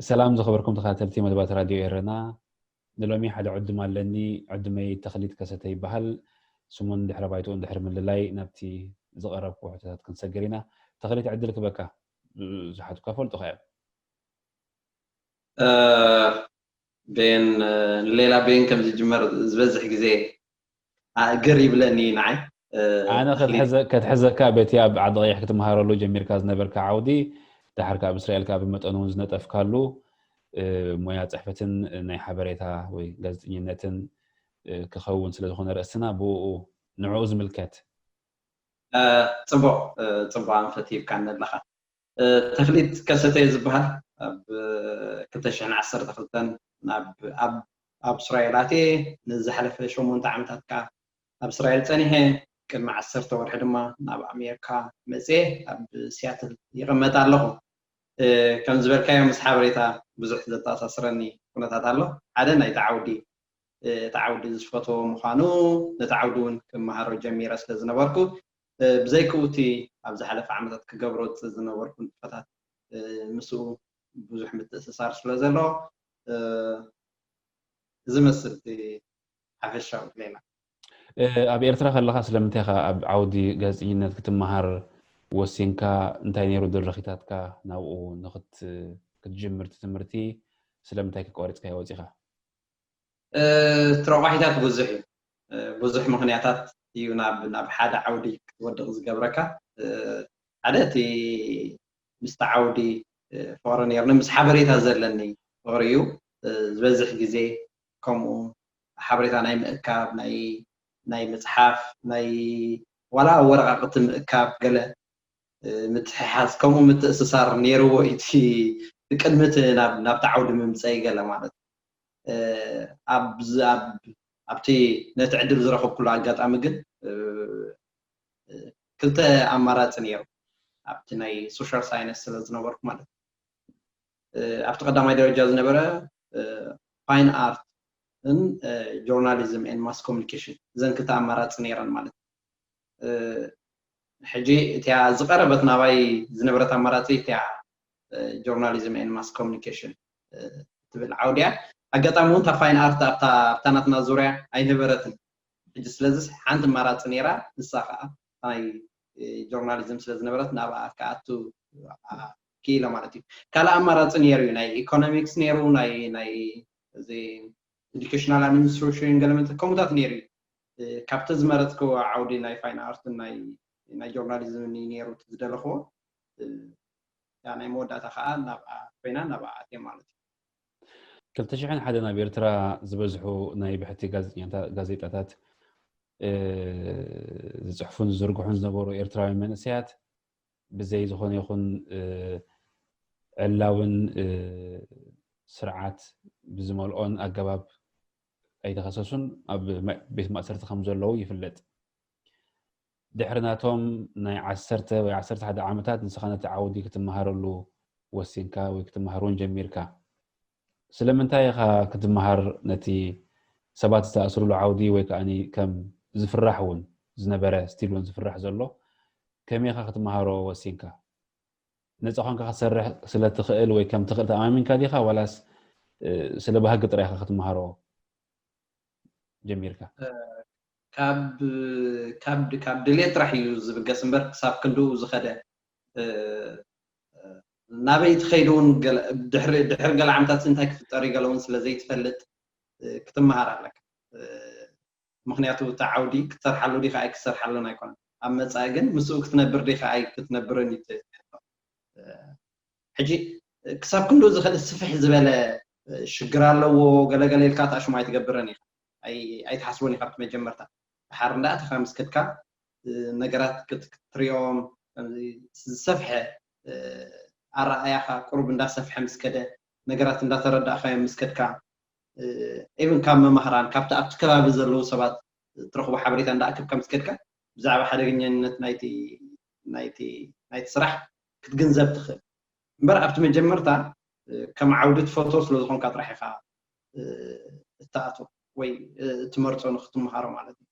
ሰላም ዝኸበርኩም ተኸታተልቲ መደባት ራድዮ ኤረና፣ ንሎሚ ሓደ ዕዱም ኣለኒ። ዕዱመይ ተኽሊት ከሰተ ይበሃል። ስሙን ድሕረ ባይትኡን ድሕሪ ምልላይ ናብቲ ዝቐረብኩ ሕቶታት ክንሰግር ኢና። ተኽሊት፣ ዕድል ክበካ። ዝሓትኳ ፈልጡ ኸያ ቤን ንሌላ ቤን ከም ዝጅመር ዝበዝሕ ግዜ ግር ይብለኒ ንዓይ። ኣነ ከትሕዘካ በቲ ኣብ ዓዲ ቀይሕ ክትመሃረሉ ጀሚርካ ዝነበርካ ዓውዲ፣ ድሓር ካብ እስራኤል ካብ መጠኑ እውን ዝነጠፍካሉ ሞያ ጽሕፈትን ናይ ሓበሬታ ወይ ጋዜጠኝነትን ክኸውን ስለ ዝኾነ ርእስና ብኡ ንዕኡ ዝምልከት። ጽቡቕ ጽቡቕ ኣንፈት ሂብካኒ ኣለኻ። ተኽሊት ከሰተ ዝበሃል ኣብ ክልተ ሽሕን ዓሰርተ ክልተን ናብ ኣብ እስራኤል ኣትየ ንዝሓለፈ ሸሞንተ ዓመታት ከኣ ኣብ እስራኤል ጸኒሐ ቅድሚ ዓሰርተ ወርሒ ድማ ናብ ኣሜሪካ መጽየ ኣብ ሲያትል ይቕመጥ ኣለኹ። ከም ዝበልካዮ ምስ ሓበሬታ ብዙሕ ዘተኣሳስረኒ ኩነታት ኣሎ። ሓደ ናይቲ ዓውዲ እቲ ዓውዲ ዝፈትዎ ምዃኑ ነቲ ዓውዲ እውን ክመሃሮ ጀሚረ ስለ ዝነበርኩ ብዘይክኡ እቲ ኣብ ዝሓለፈ ዓመታት ክገብሮ ዝነበርኩ ንጥፈታት ምስኡ ብዙሕ ምትእስሳር ስለ ዘሎ ዝመስል እቲ ሓፈሻዊ ሌላ። ኣብ ኤርትራ ከለኻ ስለምንታይ ኢኻ ኣብ ዓውዲ ጋዜጠኝነት ክትመሃር ወሲንካ? እንታይ ነይሩ ድርኺታትካ ናብኡ ንክትጅምር እቲ ትምህርቲ? ስለምንታይ ከ ቆሪጽካዮ ወጺኻ? ትረቋሒታት ብዙሕ እዩ። ብዙሕ ምኽንያታት እዩ ናብ ናብ ሓደ ዓውዲ ክትወድቕ ዝገብረካ። ሓደ እቲ ምስቲ ዓውዲ ፍቕሪ ነይርኒ፣ ምስ ሓበሬታ ዘለኒ ፍቕሪ እዩ። ዝበዝሕ ግዜ ከምኡ ሓበሬታ ናይ ምእካብ፣ ናይ ናይ ምጽሓፍ፣ ናይ ዋላ ወረቓቕቲ ምእካብ ገለ ምትሕሓዝ ከምኡ ምትእስሳር ነይርዎ እዩ። እቲ ቅድሚ እቲ ናብ ናብቲ ዓውዲ ምምፀይ ገለ ማለት ኣብ ኣብቲ ነቲ ዕድል ዝረኸብኩሉ ኣጋጣሚ ግን ክልተ ኣማራፂ ነይሩ ኣብቲ ናይ ሶሻል ሳይንስ ስለ ዝነበርኩ ማለት ኣብቲ ቀዳማይ ደረጃ ዝነበረ ፋይን ኣርት ን ጆርናሊዝም ን ማስ ኮሚኒኬሽን እዘን ክልተ ኣማራፂ ነይረን ማለት ሕጂ እቲያ ዝቐረበት ናባይ ዝነበረት ኣማራፂ እቲያ ጆርናሊዝም ን ማስ ኮሚኒኬሽን ትብል ዓውዲ እያ። ኣጋጣሚ እውን እታ ፋይን ኣርት ኣብታ ናትና ዙርያ ኣይነበረትን። ሕጂ ስለዚ ሓንቲ ኣማራፂ ነይራ፣ ንሳ ከዓ ናይ ጆርናሊዝም ስለ ዝነበረት ናብኣ ክኣቱ ክኢለ ማለት እዩ። ካልእ ኣማራፂ ነይሩ እዩ፣ ናይ ኢኮኖሚክስ ነይሩ፣ ናይ ናይ እዚ ኤዱኬሽናል ኣድሚኒስትሬሽን ገለ ከምኡታት ነይሩ እዩ። ካብቲ ዝመረፅክዎ ዓውዲ ናይ ፋይን ኣርትን ናይ ናይ ጆርናሊዝምን እዩ ነይሩ እቲ ዝደለኽዎ። ናይ መወዳእታ ከዓ ናብኣ ኮይና ናብኣ ኣትየ ማለት እዩ። ክልተ ሽሕን ሓደን ኣብ ኤርትራ ዝበዝሑ ናይ ብሕቲ ጋዜጠኛታት ጋዜጣታት ዝፅሕፉን ዝዝርግሑን ዝነበሩ ኤርትራውያን መንእሰያት ብዘይ ዝኾነ ይኹን ዕላውን ስርዓት ብዝመልኦን ኣገባብ ኣይተኸሰሱን ኣብ ቤት ማእሰርቲ ከም ዘለዉ ይፍለጥ። ድሕሪ ናቶም ናይ ዓሰርተ ወይ ዓሰርተ ሓደ ዓመታት ንስኻ ነቲ ዓውዲ ክትመሃረሉ ወሲንካ ወይ ክትመሃር እውን ጀሚርካ። ስለምንታይ ኢኻ ክትመሃር ነቲ ሰባት ዝተኣስርሉ ዓውዲ ወይ ከዓ ከም ዝፍራሕ እውን ዝነበረ ስቲል እውን ዝፍራሕ ዘሎ ከመይ ኢኻ ክትመሃሮ ወሲንካ? ነፃ ኮንካ ክትሰርሕ ስለ ትኽእል ወይ ከም ትኽእል ተኣማሚንካ ዲኻ ዋላስ ስለ ባህጊ ጥራይ ኢኻ ክትመሃሮ ጀሚርካ? ካብ ካብ ካብ ድሌት ጥራሕ እዩ ዝብገስ እምበር ክሳብ ክንድኡ ዝኸደ ናበይ ትኸይድ እውን ድሕሪ ገለ ዓመታት እንታይ ክፍጠር እዩ ገለ እውን ስለ ዘይትፈልጥ ክትመሃር ኣለካ። ምክንያቱ እቲ ዓውዲ ክትሰርሓሉ ዲኻ ኣይክሰርሓሉን ኣይኮነን። ኣብ መፃኢ ግን ምስኡ ክትነብር ዲኻ ኣይክትነብርን እዩ። ሕጂ ክሳብ ክንዱ ዝኽእል ስፍሕ ዝበለ ሽግር ኣለዎ ገለገለ ኢልካ ተኣሽሙ ኣይትገብረን ኢኻ፣ ኣይትሓስቦን ኢኻ። ኣብቲ መጀመርታ ድሓር እንዳኣተኻ ምስ ከድካ ነገራት ክትሪኦም ዝሰፍሐ ኣረኣያኻ ቁሩብ እንዳሰፍሐ ምስ ከደ ነገራት እንዳተረዳእካዮም ምስ ከድካ ኢቭን ካብ መማህራን ካብቲ ኣብቲ ከባቢ ዘለዉ ሰባት ትረኽቦ ሓበሬታ እንዳኣከብካ ምስ ከድካ ብዛዕባ ሓደገኛነት ናይቲ ናይቲ ናይቲ ስራሕ ክትግንዘብ ትኽእል እምበር ኣብቲ መጀመርታ ከም ዓውዲ ትፈትዎ ስለ ዝኾንካ ጥራሕ ኢኻ እትኣትዎ ወይ እትመርጾ ንክትመሃሮ ማለት እዩ።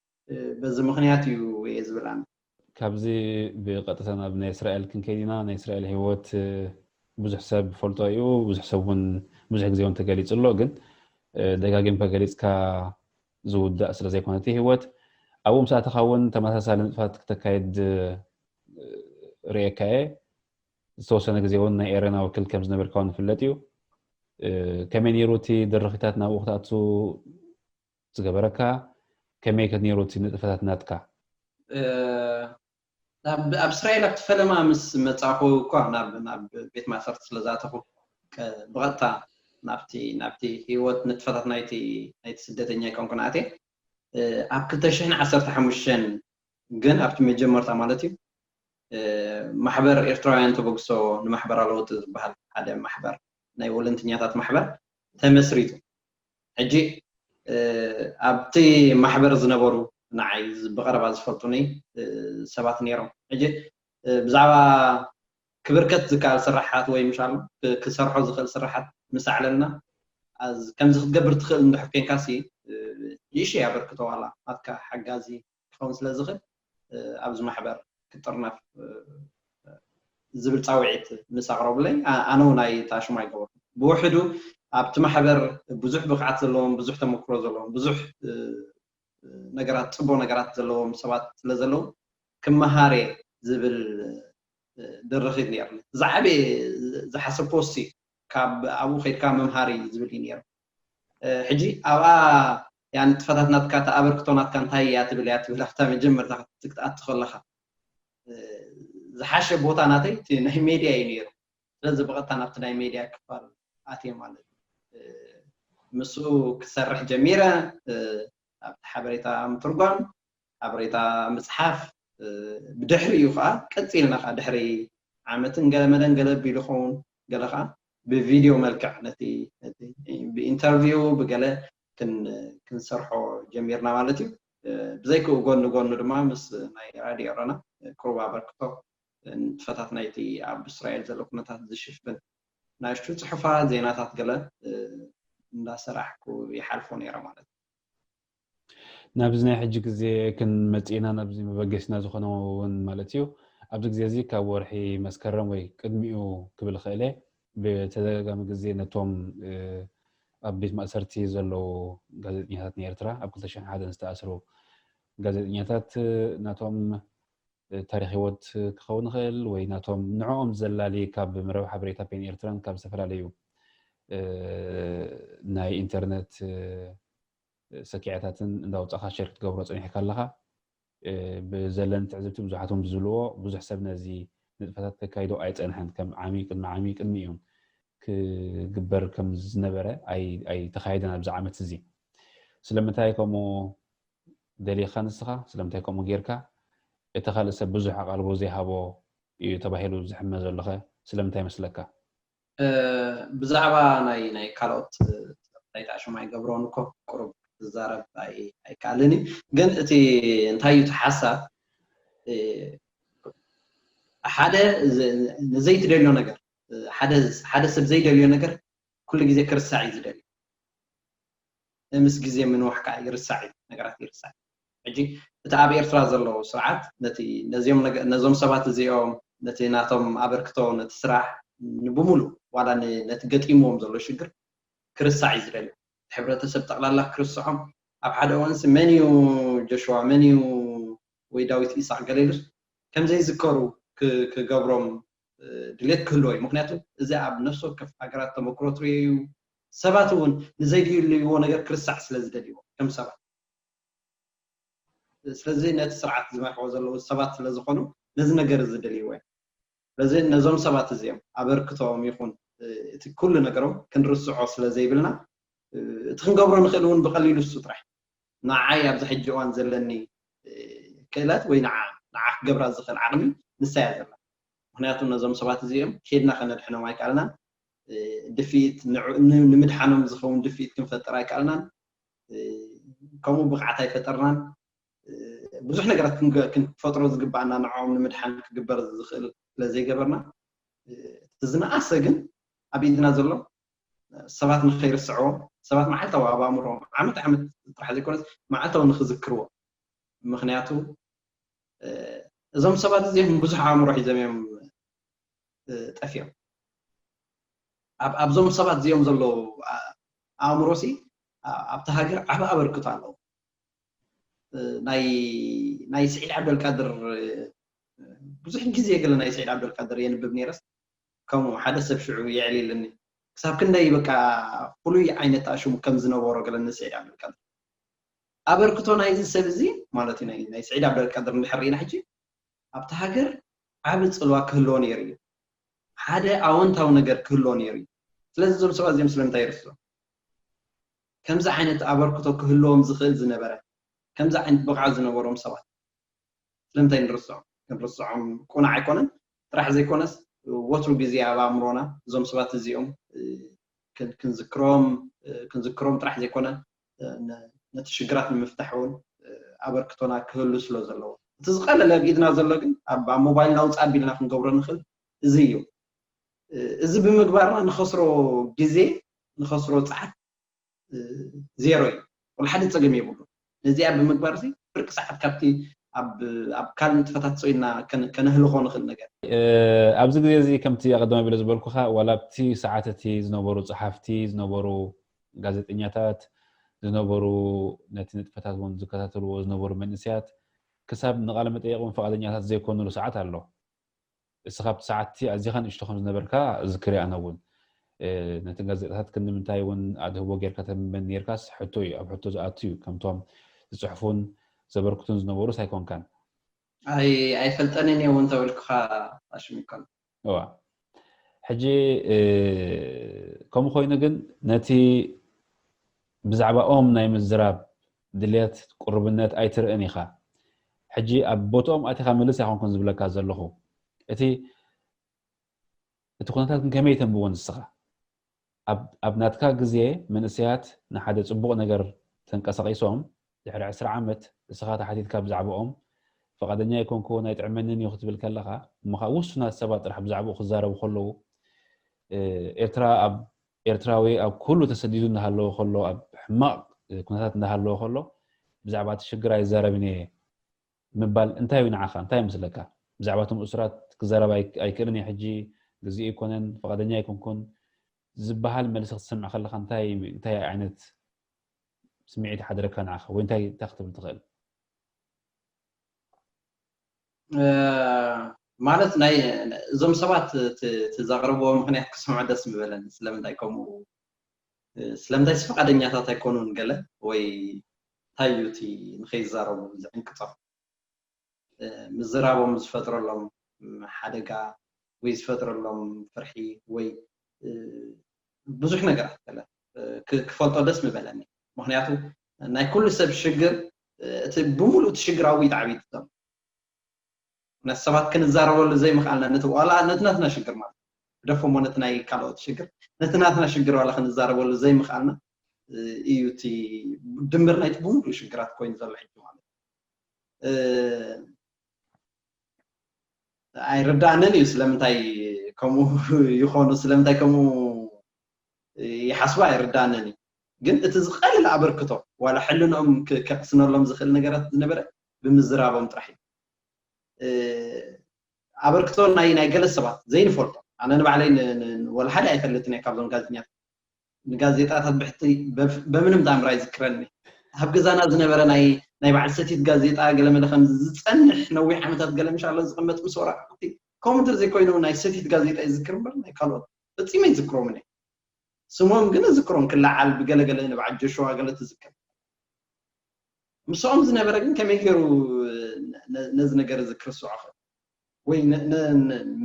በዚ ምኽንያት እዩ እየ ዝብል ኣነ። ካብዚ ብቐጥታ ናብ ናይ እስራኤል ክንከይድ ኢና። ናይ እስራኤል ህይወት ብዙሕ ሰብ ፈልጦ እዩ። ብዙሕ ሰብ እውን ብዙሕ ግዜ እውን ተገሊጹ ኣሎ። ግን ደጋጊምካ ገሊጽካ ዝውዳእ ስለ ዘይኮነ እቲ ህይወት ኣብኡ ምስ ኣተኻ እውን ተመሳሳሊ ንጥፈታት ክተካይድ ርእየካ እየ። ዝተወሰነ ግዜ እውን ናይ ኤረና ወኪል ከም ዝነበርካ እውን ይፍለጥ እዩ። ከመይ ነይሩ እቲ ድርኺታት ናብኡ ክትኣቱ ዝገበረካ? ከመይ ከ ነይሩ እቲ ንጥፈታት ናትካ? ኣብ እስራኤል ኣብቲ ፈለማ ምስ መጻኹ እኳ ናብ ናብ ቤት ማእሰርቲ ስለ ዝኣተኹ ብቐጥታ ናብቲ ናብቲ ህይወት ንጥፈታት ናይቲ ናይቲ ስደተኛ ይኮንኩ ንኣትየ። ኣብ ክልተ ሽሕን ዓሰርተ ሓሙሽተን ግን ኣብቲ መጀመርታ ማለት እዩ ማሕበር ኤርትራውያን ተበግሶ ንማሕበራዊ ለውጢ ዝበሃል ሓደ ማሕበር ናይ ወለንተኛታት ማሕበር ተመስሪቱ። ሕጂ ኣብቲ ማሕበር ዝነበሩ ንዓይ ብቐረባ ዝፈልጡኒ ሰባት ነይሮም። ሕጂ ብዛዕባ ክብርከት ዝከኣል ስራሓት ወይ ምሻሉ ክሰርሖ ዝኽእል ስራሓት ምስ ኣዕለልና ከምዚ ክትገብር ትኽእል እንድሕር ኮንካሲ ይሽ ኣበርክቶ ዋላ ናትካ ሓጋዚ ክኸውን ስለ ዝኽእል ኣብዚ ማሕበር ክጥርነፍ ዝብል ፃውዒት ምስ ኣቕረቡለይ ኣነ እውን ኣይተኣሽሙ ኣይገበርኩ። ብውሕዱ ኣብቲ ማሕበር ብዙሕ ብቕዓት ዘለዎም ብዙሕ ተመክሮ ዘለዎም ብዙሕ ነገራት ፅቡቅ ነገራት ዘለዎም ሰባት ስለ ዘለዉ ክመሃር እየ ዝብል ድርኺት ነይርኒ። ዝዓበየ ዝሓሰብክዎ እሱ ካብ ኣብኡ ከይድካ ምምሃር እዩ ዝብል እዩ ነይሩ። ሕጂ ኣብኣ ያ ንጥፈታት ናትካ እታ ኣበርክቶ ናትካ እንታይ እያ ትብል እያ ትብል ኣብታ መጀመርታ ክትኣቱ ከለኻ ዝሓሸ ቦታ ናተይ እቲ ናይ ሜድያ እዩ ነይሩ። ስለዚ ብቐጥታ ናብቲ ናይ ሜድያ ክፋል ኣትየ ማለት እዩ። ምስኡ ክሰርሕ ጀሚረ። ኣብቲ ሓበሬታ ምትርጓም፣ ሓበሬታ ምፅሓፍ፣ ብድሕሪኡ ከዓ ቀፂልና ከዓ ድሕሪ ዓመትን ገለ መለን ገለ ኣቢሉ ኸውን ገለ ከዓ ብቪድዮ መልክዕ ነቲ ብኢንተርቪው ብገለ ክንሰርሖ ጀሚርና ማለት እዩ። ብዘይክኡ ጎኒ ጎኑ ድማ ምስ ናይ ራድዮ ኤረና ቅሩብ ኣበርክቶ ንጥፈታት ናይቲ ኣብ እስራኤል ዘሎ ኩነታት ዝሽፍን ናእሽቱ ፅሑፋት ዜናታት ገለ እንዳሰራሕኩ ይሓልፎ ነይረ ማለት እዩ። ናብዚ ናይ ሕጂ ግዜ ክንመፅእና ናብዚ መበገሲና ዝኾነ እውን ማለት እዩ። ኣብዚ ግዜ እዚ ካብ ወርሒ መስከረም ወይ ቅድሚኡ ክብል ክእል እየ ብተደጋጋሚ ግዜ ነቶም ኣብ ቤት ማእሰርቲ ዘለዉ ጋዜጠኛታት ናይ ኤርትራ ኣብ ክልተ ሽሕን ሓደን ዝተኣስሩ ጋዜጠኛታት ናቶም ታሪክ ህይወት ክኸውን ይኽእል ወይ ናቶም ንዕኦም ዘላሊ ካብ መረብ ሓበሬታ ፔን ኤርትራን ካብ ዝተፈላለዩ ናይ ኢንተርነት ሰኪዐታትን እንዳውፃእካ ሸር ክትገብሮ ፀኒሕካ ኣለካ። ብዘለኒ ትዕዝብቲ ብዙሓት እውን ዝብልዎ ብዙሕ ሰብ ነዚ ንጥፈታት ከካይዶ ኣይፀንሐን ከም ዓሚ ቅድሚ ዓሚ ቅድሚ እዮም ክግበር ከም ዝነበረ ኣይተኻየደን ኣብዚ ዓመት እዚ። ስለምንታይ ከምኡ ደሊኻ ንስኻ ስለምንታይ ከምኡ ጌርካ? እቲ ካልእ ሰብ ብዙሕ ኣቓልቦ ዘይሃቦ እዩ ተባሂሉ ዝሕመ ዘሎኸ ስለምንታይ ይመስለካ? ብዛዕባ ናይ ናይ ካልኦት ናይ ተኣሽሙ ኣይገብሮን እኮ ቁሩብ ክዛረብ ኣይከኣልን እዩ። ግን እቲ እንታይ እዩ እቲ ሓሳብ ሓደ ንዘይትደልዮ ነገር ሓደ ሰብ ዘይደልዮ ነገር ኩሉ ግዜ ክርስዕ እዩ ዝደሊ። ምስ ግዜ ምንዋሕ ከዓ ይርሳዕ እዩ፣ ነገራት ይርሳዕ። ሕጂ እቲ ኣብ ኤርትራ ዘሎ ስርዓት ነቲ ነዚኦም ነገ- ነዞም ሰባት እዚኦም ነቲ ናቶም ኣበርክቶ ነቲ ስራሕ ንብሙሉ ዋላ ን- ነቲ ገጢምዎም ዘሎ ሽግር ክርስዕ እዩ ዝደሊ። እቲ ሕብረተሰብ ጠቕላላ ክርስዖም ኣብ ሓደ እዋንሲ መን እዩ ጆሽዋ መን እዩ ወይ ዳዊት ኢሳቅ ገለ ኢሉስ ከምዘይዝከሩ ክ- ክገብሮም ድሌት ክህልዎ እዩ። ምክንያቱ እዚ ኣብ ነፍሲ ወከፍ ሃገራት ተመክሮ ትሪኦ እዩ። ሰባት እውን ንዘይድልይዎ ነገር ክርሳዕ ስለ ዝደልይዎ ከም ሰባት ስለዚ ነቲ ስርዓት ዝመርሕዎ ዘለዉ ሰባት ስለ ዝኾኑ ነዚ ነገር እዚ ደልይዎ እዮም። ስለዚ ነዞም ሰባት እዚኦም ኣበርክቶኦም ይኹን እቲ ኩሉ ነገሮም ክንርስዖ ስለ ዘይብልና እቲ ክንገብሮ ንኽእል እውን ብቐሊሉ እሱ ጥራሕ ንዓይ ኣብዚ ሕጂ እዋን ዘለኒ ክእለት ወይ ንዓ ንዓ ክገብራ ዝኽእል ዓቕሚ ንሳ እያ ዘላ። ምክንያቱ ነዞም ሰባት እዚኦም ኬድና ከነድሕኖም ኣይከኣልናን። ድፍኢት ንምድሓኖም ዝኸውን ድፍኢት ክንፈጥር ኣይከኣልናን። ከምኡ ብቕዓት ኣይፈጠርናን። ብዙሕ ነገራት ክንፈጥሮ ዝግባኣና ንዕኦም ንምድሓን ክግበር ዝኽእል ስለ ዘይገበርና እቲ ዝነኣሰ ግን ኣብ ኢድና ዘሎ ሰባት ንኸይርስዕዎም ሰባት መዓልታዊ ኣብ ኣእምሮኦም ዓመት ዓመት ጥራሕ ዘይኮነስ መዓልታዊ ንኽዝክርዎ። ምክንያቱ እዞም ሰባት እዚኦም ብዙሕ ኣእምሮ ሒዞም እዮም ጠፊኦም። ኣብዞም ሰባት እዚኦም ዘለዉ ኣእምሮሲ ኣብቲ ሃገር ዓብ ኣበርክቶ ኣለዉ። ናይ ስዒድ ዓብደልቃድር ብዙሕ ግዜ ገለ ናይ ስዒድ ዓብደልቃድር የንብብ ነይረስ ከምኡ ሓደ ሰብ ሽዑ የዕሊልኒ። ክሳብ ክንደይ በቃ ፍሉይ ዓይነት ኣሽሙ ከም ዝነበሮ ገለ ንስዒድ ዓብደልቃድር ኣበርክቶ ናይዚ ሰብ እዚ ማለት እዩ። ናይ ስዒድ ዓብደልቃድር እንድሕር ርኢና ሕጂ ኣብቲ ሃገር ዓቢ ጽልዋ ክህልዎ ነይሩ እዩ። ሓደ ኣወንታዊ ነገር ክህልዎ ነይሩ እዩ። ስለዚ እዞም ሰባት እዚኦም ስለምንታይ ይርስዑ? ከምዚ ዓይነት ኣበርክቶ ክህልዎም ዝኽእል ዝነበረ ከምዚ ዓይነት ብቕዓት ዝነበሮም ሰባት ስለምንታይ ንርስዖም? ክንርስዖም ቁኑዕ ኣይኮነን። ጥራሕ ዘይኮነስ ወትሩ ግዜ ኣብ ኣእምሮና እዞም ሰባት እዚኦም ክንዝክሮም ክንዝክሮም ጥራሕ ዘይኮነ ነቲ ሽግራት ንምፍታሕ እውን ኣበርክቶና ክህሉ ስለ ዘለዎ እቲ ዝቐለለ ኣብ ኢድና ዘሎ ግን ኣብ ሞባይልና ውፃእ ኣቢልና ክንገብሮ ንኽእል እዚ እዩ። እዚ ብምግባርና ንኸስሮ ግዜ ንኸስሮ ፀዓት ዜሮ እዩ። ወላ ሓደ ፀገም የብሉ። ነዚኣ ብምግባር እዚ ፍርቂ ሰዓት ካብቲ ኣብ ካልእ ንጥፈታት ፀዊና ከነህልኾ ንኽእል ነገር። ኣብዚ ግዜ እዚ ከምቲ ኣቐደም ኣቢለ ዝበልኩኻ ዋላ ኣብቲ ሰዓት እቲ ዝነበሩ ፀሓፍቲ ዝነበሩ ጋዜጠኛታት ዝነበሩ ነቲ ንጥፈታት እውን ዝከታተልዎ ዝነበሩ መንእሰያት ክሳብ ንቃለ መጠየቕ እውን ፈቓደኛታት ዘይኮኑሉ ሰዓት ኣሎ። እስኻ ኣብቲ ሰዓትቲ ኣዚኻ ንእሽቶ ከም ዝነበርካ ዝክር ኣነ እውን ነቲ ጋዜጣታት ክንዲ ምንታይ እውን ኣድህቦ ጌርካ ተንብበን ኔርካስ ሕቶ እዩ ኣብ ሕቶ ዝኣቱ እዩ ከምቶም ዝፅሕፉን ዘበርክቱን ዝነበሩስ ኣይኮንካን። ኣይፈልጠንን እየ እውን ተበልኩኻ ኣሽሚኮን። እዋ ሕጂ ከምኡ ኮይኑ ግን ነቲ ብዛዕባኦም ናይ ምዝራብ ድልየት ቁርብነት ኣይትርእን ኢኻ። ሕጂ ኣብ ቦትኦም ኣቲኻ ምልስ ኣይኮንኩን ዝብለካ ዘለኹ። እቲ እቲ ኩነታት ግን ከመይ ተንብቦ ንስኻ? ኣብ ናትካ ግዜ መንእሰያት ንሓደ ጽቡቕ ነገር ተንቀሳቒሶም ድሕሪ ዕስራ ዓመት እስኻ ተሓቲትካ ብዛዕባኦም ፈቓደኛ ኣይኮንኩን ኣይጥዕመንን እዩ ክትብል ከለኻ እሞ ከዓ ውሱናት ሰባት ጥራሕ ብዛዕባኡ ክዛረቡ ከለዉ ኤርትራ ኣብ ኤርትራዊ ኣብ ኩሉ ተሰዲዱ እናሃለወ ከሎ ኣብ ሕማቕ ኩነታት እናሃለወ ከሎ ብዛዕባ እቲ ሽግር ኣይዛረብን እየ ምባል እንታይ እዩ ንዓኻ እንታይ ይመስለካ? ብዛዕባ እቶም እሱራት ክዛረብ ኣይክእልን እየ ሕጂ ግዜኡ ኣይኮነን ፈቓደኛ ኣይኮንኩን ዝበሃል መልሲ ክትሰምዕ ከለኻ እንታይ ዓይነት ስምዒት ይሓድረካ ንዓኻ ወይ እንታይ እንታይ ክትብል ትኽእል? ማለት ናይ እዞም ሰባት እቲ ዘቕርብዎ ምኽንያት ክሰምዖ ደስ ምበለኒ ስለምንታይ ከምኡ ስለምንታይ ፈቓደኛታት ኣይኮኑን ገለ ወይ እንታይ እዩ እቲ ንኸይዛረቡ ዝዕንቅፆም ምዝራቦም ዝፈጥረሎም ሓደጋ ወይ ዝፈጥረሎም ፍርሒ ወይ ብዙሕ ነገራት ገለ ክፈልጦ ደስ ምበለኒ። ምክንያቱ ናይ ኩሉ ሰብ ሽግር እቲ ብምሉእ እቲ ሽግር ኣብኡ እዩ ተዓቢጡ ዘሎ። ነቲ ሰባት ክንዛረበሉ ዘይምኽኣልና ነቲ ዋላ ነቲ ናትና ሽግር ማለት ግደፎሞ ነቲ ናይ ካልኦት ሽግር ነቲ ናትና ሽግር ዋላ ክንዛረበሉ ዘይምኽኣልና እዩ እቲ ድምር ናይቲ ብምሉእ ሽግራት ኮይኑ ዘሎ ሕጂ ማለት እዩ። ኣይርዳእንን እዩ ስለምንታይ ከምኡ ይኾኑ ስለምንታይ ከምኡ ይሓስቡ ኣይርዳእንን እዩ። ግን እቲ ዝቐለለ ኣበርክቶ ዋላ ሕልንኦም ከቕስነሎም ዝኽእል ነገራት ዝነበረ ብምዝራቦም ጥራሕ እዩ። ኣበርክቶ ናይ ናይ ገለ ሰባት ዘይንፈልጦ ኣነ ንባዕለይ ወላ ሓደ ኣይፈልጥን እየ ካብዞም ጋዜጠኛታት ንጋዜጣታት ብሕቲ በምንም ተኣምር ኣይዝክረኒ። ኣብ ገዛና ዝነበረ ናይ ናይ በዓል ሰቲት ጋዜጣ ገለመለ ከም ዝፀንሕ ነዊሕ ዓመታት ገለ ምሽ ኣሎ ዝቕመጥ ምስ ወረቃቕቲ ከምኡ እንተዘይኮይኑ ናይ ሰቲት ጋዜጣ ይዝክር እምበር ናይ ካልኦት ፈፂመ ይዝክሮምን እየ። ስሞም ግን እዝክሮም ክለዓል ብገለገለ ንበዓል ጆሽዋ ገለ ትዝክር። ምስኦም ዝነበረ ግን ከመይ ገይሩ ነዚ ነገር እዚ ክርስዖ ኽእል ወይ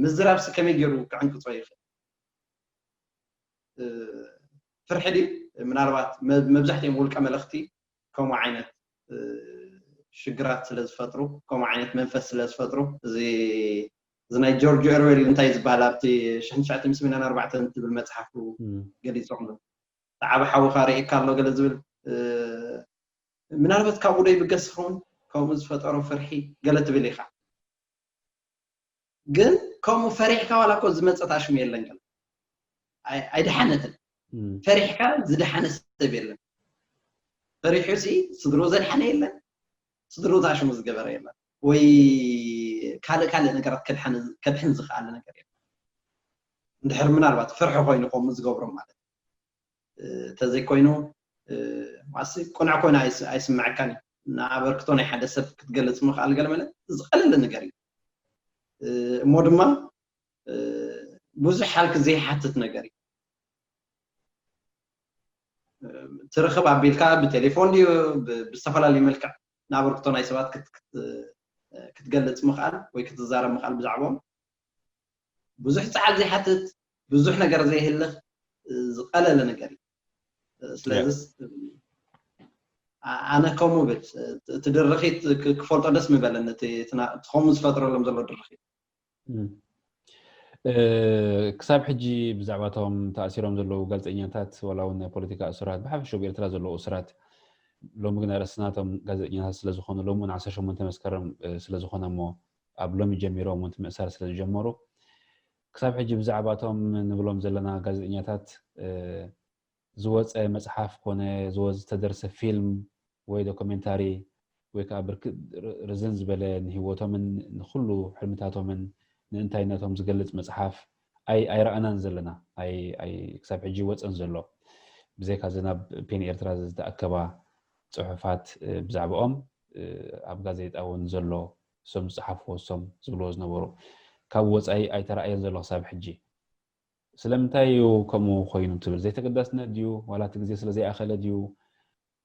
ምዝራብሲ ከመይ ገይሩ ክዕንቅፆ ይኽእል? ፍርሒ ድዩ? ምናልባት መብዛሕትኦም ውልቀ መለኽቲ ከምኡ ዓይነት ሽግራት ስለ ዝፈጥሩ ከምኡ ዓይነት መንፈስ ስለ ዝፈጥሩ እዚ እዚ ናይ ጆርጅ ኦርዌል እንታይ ዝበሃል ኣብቲ ሽሕን ትሽዓተ ሚእትን ሰማንያን ኣርባዕተን ትብል መፅሓፉ ገሊፆም እቲ ዓቢ ሓውኻ ርእየካ ኣሎ ገለ ዝብል ምናልባት ካብኡ ዶ ይብገስ ይኸውን ከምኡ ዝፈጠሮ ፍርሒ ገለ ትብል ኢኻ ግን ከምኡ ፈሪሕካ ዋላ እኮ ዝመፀት ኣሽሙ የለን ገለ ኣይደሓነትን ፈሪሕካ ዝደሓነ ሰብ የለን ፈሪሑ ሲ ስድሮ ዘድሓነ የለን ስድሮ ኣሽሙ ዝገበረ የለን ወይ ካልእ ካልእ ነገራት ከድሕን ዝኽኣለ ነገር የለን እንድሕር ምናልባት ፍርሒ ኮይኑ ከምኡ ዝገብሮም ማለት እዩ። እ፣ እንተዘይኮይኑ፣ እ፣ ዋሲ ቅኑዕ ኮይኑ ኣይስ-፣ ኣይስምዐካን እዩ። ንኣበርክቶ ናይ ሓደ ሰብ ክትገልጽ ምኽኣል ገለ መለ ዝቐለለ ነገር እዩ። እ፣ እሞ ድማ፣ እ፣ ብዙሕ ሓልኪ ዘይሓትት ነገር እዩ። እ፣ ትርኽብ ኣቢልካ ብቴሌፎን ድዩ ብ-፣ ብዝተፈላለዩ መልክዕ ንኣበርክቶ ናይ ሰባት ክት-፣ ክት-፣ ክትገልጽ ምኽኣል ወይ ክትዛረብ ምኽኣል ብዛዕባኦም ብዙሕ ጸዓት ዘይሓትት፣ ብዙሕ ነገር ዘይህልኽ፣ እ፣ ዝቐለለ ነገር እዩ። እ፣ ስለዚስ፣ እ፣ ኣ-፣ ኣነ ከምኡ ብል፣ እ፣ እቲ ድርኺት ክ-፣ ክፈልጦ ደስ ምበለኒ፣ እቲ፣ እቲ ና-፣ እቲ ከምኡ ዝፈጥረሎም ዘሎ ድርኺት። እም። እ፣ ክሳብ ሕጂ ብዛዕባ እቶም ተኣሲሮም ዘለዉ ጋዜጠኛታት፣ ዋላ እውን ናይ ፖለቲካ እሱራት፣ ብሓፈሻ ኣብ ኤርትራ ዘለዉ እሱራት፣ ሎሚ ግን ኣርእስትና እቶም ጋዜጠኛታት ስለ ዝኾኑ፣ ሎሚ እውን ዓሰርተ ሸሞንተ መስከረም፣ እ፣ ስለ ዝኾነ እሞ፣ ኣብ ሎሚ ጀሚሮም እውን እቲ ምእሳር ስለ ዝጀመሩ፣ ክሳብ ሕጂ ብዛዕባ እቶም ንብሎም ዘለና ጋዜጠኛታት፣ እ፣ ዝወጸ መጽሓፍ ኮነ ዝወ-፣ ዝተደርሰ ፊልም ወይ ዶኩሜንታሪ ወይ ከኣ ብርክ-፣ ር-፣ ርዝን ዝበለ ንህይወቶምን ንኹሉ ሕልምታቶምን ንእንታይነቶም ዝገልጽ መጽሓፍ ኣይ-፣ ኣይረኣናን ዘለና። ኣይ-፣ ኣይ-፣ ክሳብ ሕጂ ይወጸን ዘሎ። ብዘይካ እዚ ናብ ፔን ኤርትራ ዝተኣከባ ጽሑፋት፣ እ፣ ብዛዕባኦም፣ እ፣ ኣብ ጋዜጣ እውን ዘሎ፣ እሶም ዝጸሓፍዎ፣ እሶም ዝብልዎ ዝነበሩ፣ ካብ ወጻኢ ኣይተራእየን ዘሎ ክሳብ ሕጂ። ስለምንታይ እዩ ከምኡ ኮይኑ ትብል? ዘይተገዳስነት ድዩ? ዋላ እቲ ግዜ ስለ ዘይኣኸለ ድዩ?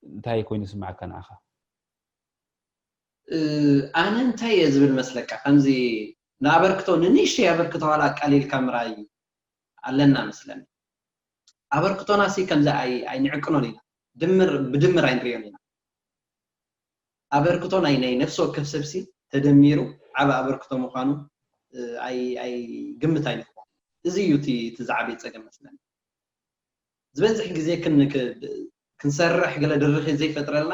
እንታይ ኮይኑ ይስምዓካ ንዓኻ? እ፣ ኣነ እንታይ እየ ዝብል መስለካ? ከምዚ ንኣበርክቶ፣ ንንእሽተይ ኣበርክቶ ዋላ ኣቃሊልካ ምርኣይ ኣለና መስለኒ። ኣበርክቶና ሲ ከምዚ ኣይ-፣ ኣይንዕቅኖን ኢና። ድምር፣ ብድምር ኣይንሪኦን ኢና። ኣበርክቶ ናይ፣ ናይ ነፍሲ ወከፍ ሰብሲ ተደሚሩ ዓቢ ኣበርክቶ ምዃኑ፣ እ፣ ኣይ-፣ ኣይ-፣ ግምት ኣይንህቦ። እዚ እዩ እቲ፣ እቲ ዝዓበየ ጸገም መስለኒ። ዝበዝሕ ግዜ ክን-፣ ክ-፣ ክንሰርሕ ገለ ድርኺት ዘይፈጥረልና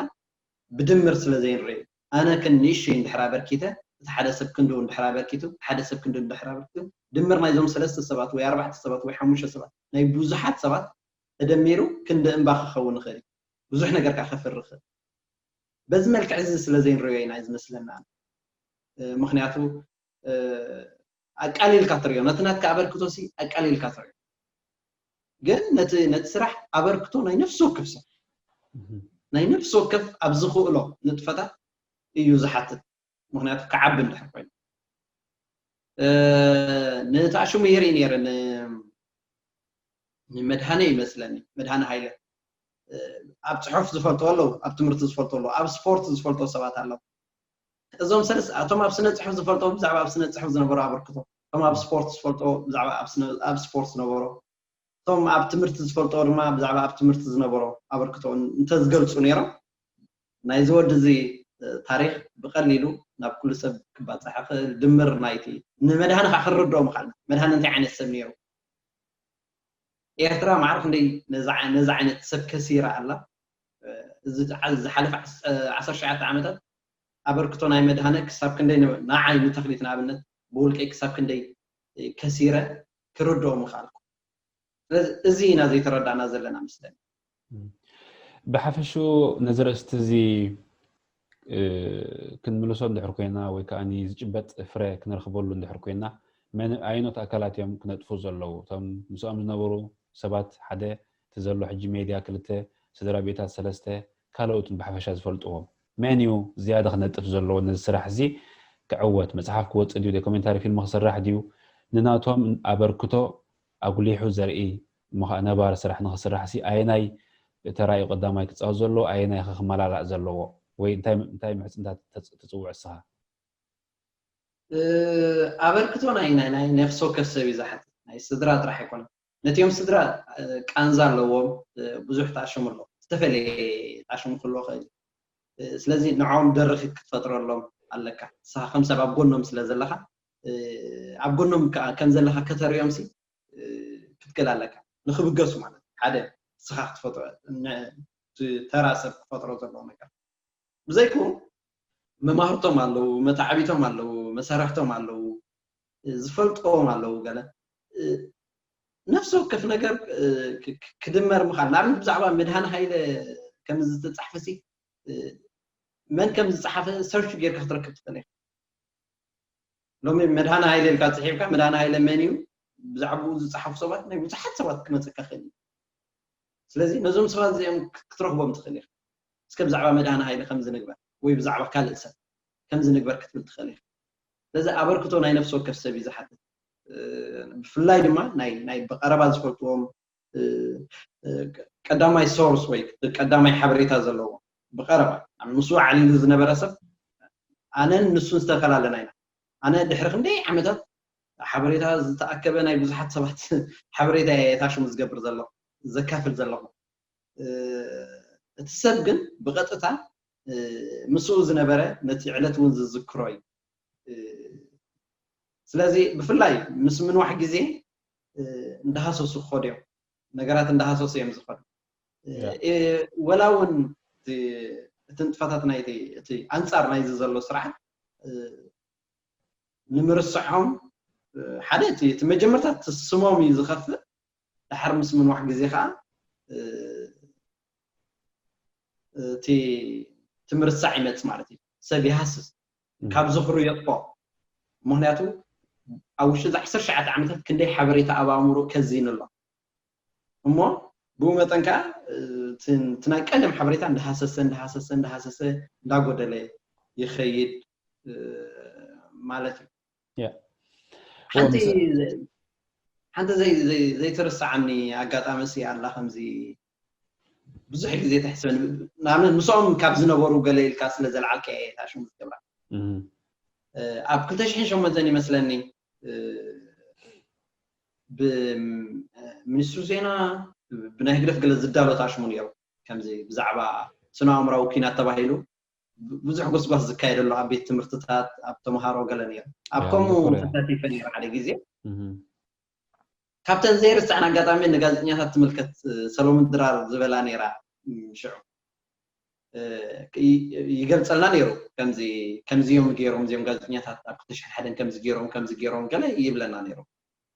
ብድምር ስለ ዘይንርኢ። ኣነ ክን ንእሽተይ እንድሕር ኣበርኪተ፣ እቲ ሓደ ሰብ ክንድኡ እንድሕር ኣበርኪቱ፣ እቲ ሓደ ሰብ ክንድኡ እንድሕር ኣበርኪቱ፣ ድምር ናይዞም ሰለስተ ሰባት ወይ ኣርባዕተ ሰባት ወይ ሓሙሽተ ሰባት፣ ናይ ብዙሓት ሰባት ተደሚሩ ክንዲ እምባ ክኸውን ይኽእል እዩ። ብዙሕ ነገር ከኣ ከፍሪ ይኽእል። በዚ መልክዕ እዚ ስለ ዘይንሪኦ ኢና እዩ ዝመስለና። እ፣ ምኽንያቱ፣ እ፣ ኣቃሊልካ ትሪኦ፣ ነቲ ናትካ ኣበርክቶ ሲ ኣቃሊልካ ትሪኦ። ግን ነቲ፣ ነቲ ስራሕ ኣበርክቶ ናይ ነፍሲ ወከፍ ሰብ፣ እህ። ናይ ነፍሲ ወከፍ ኣብ ዝኽእሎ ንጥፈታት እዩ ዝሓትት። ምኽንያቱ ክዓቢ እንድሕር ኮይኑ። እ፣ ንተኣሽሙ ይርኢ ነይረ፣ ን-፣ ንመድሃነ ይመስለኒ፣ መድሃነ ሃይለ። እ፣ ኣብ ጽሑፍ ዝፈልጦ ኣለዉ፣ ኣብ ትምህርቲ ዝፈልጦ ኣለዉ፣ ኣብ ስፖርት ዝፈልጦ ሰባት ኣለዉ። እዞም ሰለስተ፣ እቶም ኣብ ስነ ጽሑፍ ዝፈልጦ ብዛዕባ ኣብ ስነ ጽሑፍ ዝነበሮ ኣበርክቶ፣ እቶም ኣብ ስፖርት ዝፈልጦ ብዛዕባ ኣብ ስነ-፣ ኣብ ስፖርት ዝነበሮ፣ እቶም ኣብ ትምህርቲ ዝፈልጦ ድማ ብዛዕባ ኣብ ትምህርቲ ዝነበሮ ኣበርክቶ እንተዝገልጹ ነይሮም፣ ናይዚ ወዲ እዚ፣ እ፣ ታሪኽ ብቐሊሉ ናብ ኩሉ ሰብ ክባጻሕ ይኽእል። ድምር ናይቲ ንመድሃነ ከኣ ክንርድኦ ምኻልና። መድሃነ እንታይ ዓይነት ሰብ ነይሩ? ኤርትራ ማዕረ ክንደይ ነዚ ዓይ-፣ ነዚ ዓይነት ሰብ ከሲራ ኣላ። እ፣ እዚ ዓ-፣ ዝሓለፈ ዓስ-፣ እ፣ ዓሰርተ ትሽዓተ ዓመታት ኣበርክቶ ናይ መድሃነ ክሳብ ክንደይ ን-፣ ንዓይ ንተኽሊት ንኣብነት ብውልቀይ ክሳብ ክንደይ፣ እ፣ ከሲረ ክርድኦ ምኽኣልኩ። ስለዚ እዚ ኢና ዘይተረዳእና ዘለና መስለኒ። እም። ብሓፈሽኡ ነዚ ርእስቲ እዚ፣ እ፣ ክንምልሶ እንድሕር ኮይና ወይ ከኣ ዝጭበጥ ፍረ ክንረኽበሉ እንድሕር ኮይና፣ መን፣ ኣየኖት ኣካላት እዮም ክነጥፉ ዘለዉ? እቶም ምስኦም ዝነበሩ ሰባት ሓደ፣ እቲ ዘሎ ሕጂ ሜድያ ክልተ፣ ስድራ ቤታት ሰለስተ፣ ካልኦትን ብሓፈሻ ዝፈልጥዎም። መን እዩ ዝያዳ ክነጥፍ ዘለዎ ነዚ ስራሕ እዚ ክዕወት? መጽሓፍ ክወጽእ ድዩ? ዶክሜንታሪ ፊልም ክስራሕ ድዩ? ንናቶም ኣበርክቶ ኣጉሊሑ ዘርኢ እሞ ኸኣ ነባሪ ስራሕ ንኽስራሕ ሲ ኣየናይ ተራእዩ ቀዳማይ ክጻወት ዘለዎ፣ ኣየናይ ኸ ክመላላእ ዘለዎ? ወይ እንታይ፣ እንታይ ምሕጽንታ ተጽ-፣ ትጽውዕ እስኻ? እ፣ ኣበርክቶ ናይ፣ ናይ፣ ናይ ነፍሲ ወከፍ ሰብ እዩ ዝሓትት። ናይ ስድራ ጥራሕ ኣይኮነን። ነቲኦም ስድራ፣ እ፣ ቃንዛ ኣለዎም፣ እ፣ ብዙሕ ተኣሽሙ ኣለዉ። ዝተፈለየ ተኣሽሙ ክህልዎ ይኽእል እዩ። እ፣ ስለዚ ንዕኦም ደርኺት ክትፈጥረሎም ኣለካ። ንስኻ ከም ሰብ ኣብ ጎኖም ስለ ዘለኻ፣ እ፣ ኣብ ጎኖም ከ-፣ ከም ዘለኻ ከተርእዮም ሲ፣ እ፣ ክትክእል ኣለካ። ንኽብገሱ ማለት እዩ። ሓደ ንስኻ ክትፈጥሮ፣ ን-፣ እቲ ተራ ሰብ ክፈጥሮ ዘለዎ ነገር። ብዘይክኡ መማህርቶም ኣለዉ፣ መታዕቢቶም ኣለዉ፣ መሳርሕቶም ኣለዉ፣ እ፣ ዝፈልጥዎም ኣለዉ ገለ። እ፣ ነፍሲ ወከፍ ነገር፣ እ፣ ክ-፣ ክ-፣ ክድመር ምኻል። ንኣብነት ብዛዕባ መድሃኒ ሃይለ ከም ዝተጻሕፈ ሲ፣ እ፣ መን ከም ዝጸሓፈ ሰርች ጌርካ ክትረክብ ትኽእል ኢኻ። ሎሚ መድሃኒ ሃይለ ኢልካ ጽሒፍካ፣ መድሃኒ ሃይለ መን እዩ? ብዛዕባኡ ዝፀሓፉ ሰባት ናይ ብዙሓት ሰባት ክመፀካ ክእል እዩ። ስለዚ ነዞም ሰባት እዚኦም ክትረኽቦም ትኽእል ኢኻ። እስከ ብዛዕባ መድሃነ ሃይለ ከምዚ ንግበር ወይ ብዛዕባ ካልእ ሰብ ከምዚ ንግበር ክትብል ትኽእል ኢኻ። ስለዚ ኣበርክቶ ናይ ነፍሲ ወከፍ ሰብ እዩ ዝሓትት። ብፍላይ ድማ ናይ ናይ ብቐረባ ዝፈልጥዎም ቀዳማይ ሶርስ ወይ ቀዳማይ ሓበሬታ ዘለዎ ብቐረባ ምስኡ ዓሊሉ ዝነበረ ሰብ ኣነን ንሱን ዝተፈላለና ኢና። ኣነ ድሕሪ ክንደይ ዓመታት ሓበሬታ ዝተኣከበ ናይ ብዙሓት ሰባት ሓበሬታ እየ ታሽሙ ዝገብር ዘለኹ ዘካፍል ዘለኹ። እቲ ሰብ ግን ብቐጥታ ምስኡ ዝነበረ ነቲ ዕለት እውን ዝዝክሮ እዩ። ስለዚ ብፍላይ ምስ ምንዋሕ ግዜ እንዳሃሰሱ ክኸዱ እዮም። ነገራት እንዳሃሰሱ እዮም ዝኸዱ። ወላ እውን እቲ ንጥፈታት ናይቲ እቲ ኣንፃር ናይዚ ዘሎ ስርዓት ንምርስዖም ሓደ እቲ መጀመርታ እቲ ስሞም እዩ ዝኸፍእ። ድሓር ምስ ምንዋሕ ግዜ ከዓ እቲ ትምርሳዕ ይመፅ ማለት እዩ። ሰብ ይሃስስ ካብ ዝኽሩ የጥፎ። ምክንያቱ ኣብ ውሽጢ እዚ ዓሰርተ ትሽዓተ ዓመታት ክንደይ ሓበሬታ ኣብ ኣእምሮ ከዚን ኣሎ እሞ ብኡ መጠን ከዓ እቲ ናይ ቀደም ሓበሬታ እንዳሃሰሰ እንዳሃሰሰ እንዳሃሰሰ እንዳጎደለ ይኸይድ ማለት እዩ። ሓንቲ ሓንቲ ዘይትርስዓኒ ኣጋጣሚ ሲ ኣላ ከምዚ ብዙሕ ግዜ ተሕስበኒ ንኣብነት ምስኦም ካብ ዝነበሩ ገለ ኢልካ ስለ ዘልዓልካ እየ ታሽሙ ዝገብራ ኣብ ክልተ ሽሕን ሸሞንተን ይመስለኒ ብሚኒስትሪ ዜና ብናይ ህግደፍ ገለ ዝዳሎ ታሽሙ ነይሩ ከምዚ ብዛዕባ ስነ ኣእምራዊ ኩናት ተባሂሉ ብዙሕ ጎስጓስ ዝካየደሉ ኣብ ቤት ትምህርትታት ኣብ ተምሃሮ ገለ ነይሩ ኣብ ከምኡ ተሳቲፈ ነይሩ ሓደ ግዜ ካብተን ዘይርስዐን ኣጋጣሚ ንጋዜጠኛታት ትምልከት ሰሎሚ ድራር ዝበላ ነይራ ሽዑ ይገልፀልና ነይሩ ከምዚኦም ገይሮም እዚኦም ጋዜጠኛታት ኣብ ክልተ ሽሕን ሓደን ከምዚ ገይሮም ከምዚ ገይሮም ገለ ይብለና ነይሩ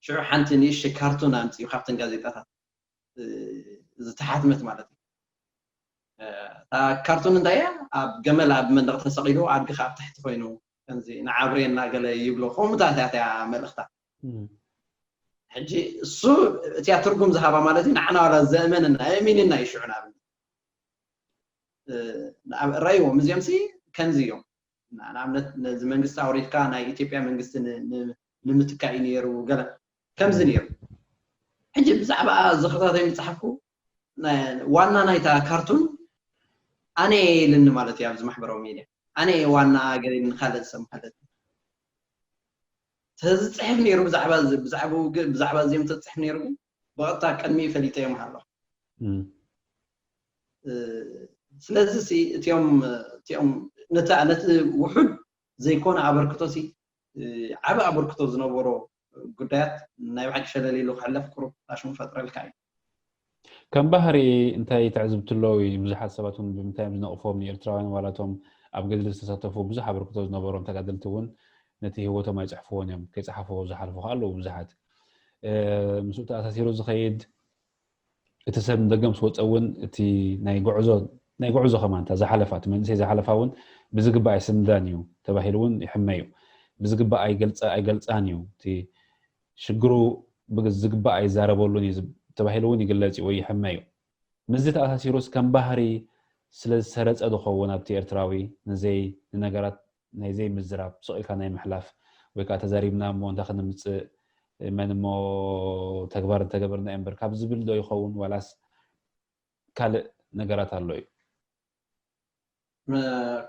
ሽዑ ሓንቲ ንእሽተይ ካርቱን ኣምፅኡ ካብተን ጋዜጣታት ዝተሓትመት ማለት እዩ እታ ካርቱን እንታይ እያ ኣብ ገመል ኣብ መንደቕ ተሰቒሉ ኣድጊ ኣብ ታሕቲ ኮይኑ ከምዚ ንዓብሬና ገለ ይብሎ ከምኡታት እያ እያ መልእኽታ ሕጂ እሱ እቲያ ትርጉም ዝሃባ ማለት እዩ ንዓና ዋላ ዘእመንና የእሚንና እዩ ሽዑ ንኣብነት ረይዎም እዚኦም ሲ ከምዚ እዮም ንኣብነት ነዚ መንግስቲ ኣውሪድካ ናይ ኢትዮጵያ መንግስቲ ንምትካእ እዩ ነይሩ ገለ ከምዚ ነይሩ ሕጂ ብዛዕባ ዝኽርታት ኣይምፅሓፍኩ ዋና ናይታ ካርቱን ኣነ ኢልኒ ማለት እዩ ኣብዚ ማሕበራዊ ሚድያ ኣነ ዋና ገለ ንካልእ ሰብ ማለት እዩ ተዝፅሕፍ ነይሩ ብዛዕባ ብዛዕባኡ ብዛዕባ እዚኦም ተፅሕፍ ነይሩ ግን ብቐጥታ ቅድሚኡ ፈሊጠዮም ኣለኹ ስለዚ እቲኦም እቲኦም ነቲ ነቲ ውሑድ ዘይኮነ ኣበርክቶ ሲ ዓቢ ኣበርክቶ ዝነበሮ ጉዳያት ናይ ብሓቂ ሸለል ኢሉ ክሕለፍ ቁሩብ ኣሽሙ ፈጥረልካ እዩ ከም ባህሪ እንታይ ትዕዝብቲ ኣለዉ ብዙሓት ሰባት እውን ብምንታይ እዮም ዝነቕፎም ንኤርትራውያን ዋላቶም ኣብ ገድሊ ዝተሳተፉ ብዙሕ ኣበርክቶ ዝነበሮም ተጋደልቲ እውን ነቲ ህይወቶም ኣይፅሕፍዎን እዮም ከይፀሓፍዎ ዝሓልፉ ከ ኣለዉ ብዙሓት ምስኡ ተኣሳሲሩ ዝኸይድ እቲ ሰብ ንደገ ምስ ወፀ እውን እቲ ናይ ጉዕዞ ናይ ጉዕዞ ከማን እታ ዝሓለፋ እቲ መንእሰይ ዝሓለፋ እውን ብዝግባእ ኣይስንዳን እዩ ተባሂሉ እውን ይሕመ እዩ ብዝግባእ ኣይገልፃን እዩ እቲ ሽግሩ ብዝግባእ ኣይዛረበሉን እዩ ተባሂሉ እውን ይግለፅ እዩ ወይ ይሕመ እዩ ምስዚ ተኣሳሲሩስ ከም ባህሪ ስለ ዝሰረፀ ዝኸውን ኣብቲ ኤርትራዊ ንዘይ ንነገራት ናይ ዘይምዝራብ ስቕ ኢልካ ናይ ምሕላፍ ወይ ከዓ ተዛሪብና እሞ እንታይ ከነምፅእ መን እሞ ተግባር እንተገበርና እምበር ካብ ዝብል ዶ ይኸውን ዋላስ ካልእ ነገራት ኣሎ እዩ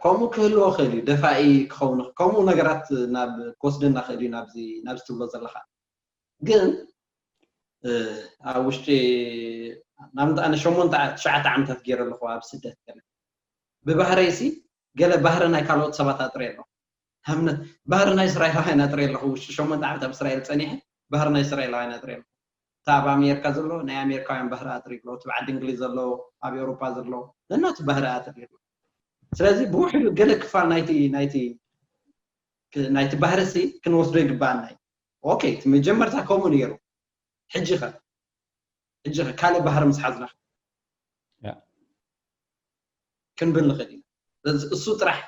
ከምኡ ክህልዎ ክእል እዩ ደፋኢ ክኸውን ከምኡ ነገራት ናብ ክወስደና ክእል እዩ ናብዚ ትብሎ ዘለካ ግን ኣብ ውሽጢ ናብንት ኣነ ሸሞንተ ትሽዓተ ዓመታት ገይረ ኣለኹ ኣብ ስደት ገለ ብባህረይሲ ገለ ባህሪ ናይ ካልኦት ሰባት ኣጥርየ ኣለኹ ኣብነት ባህሪ ናይ እስራኤላውያን ኣጥርየ ኣለኹ ውሽጢ ሸሞንተ ዓመት ኣብ እስራኤል ፀኒሐ ባህሪ ናይ እስራኤላውያን ኣጥርየ ኣለኹ እቲ ኣብ ኣሜሪካ ዘሎ ናይ ኣሜሪካውያን ባህሪ ኣጥርየ ኣለኹ እቲ ብዓዲ እንግሊዝ ዘሎ ኣብ ኤውሮፓ ዘሎ ነናቱ ባህሪ ኣጥርየ ኣለኹ ስለዚ ብውሕዱ ገለ ክፋል ናይቲ ናይቲ ናይቲ ባህርሲ ክንወስዶ ይግባኣና እዩ ኦኬ እቲ መጀመርታ ከምኡ ነይሩ ሕጂ ኸ ሕጂ ኸ ካልእ ባህሪ ምስ ሓዝና ክንብል ንኽእል ኢና እሱ ጥራሕ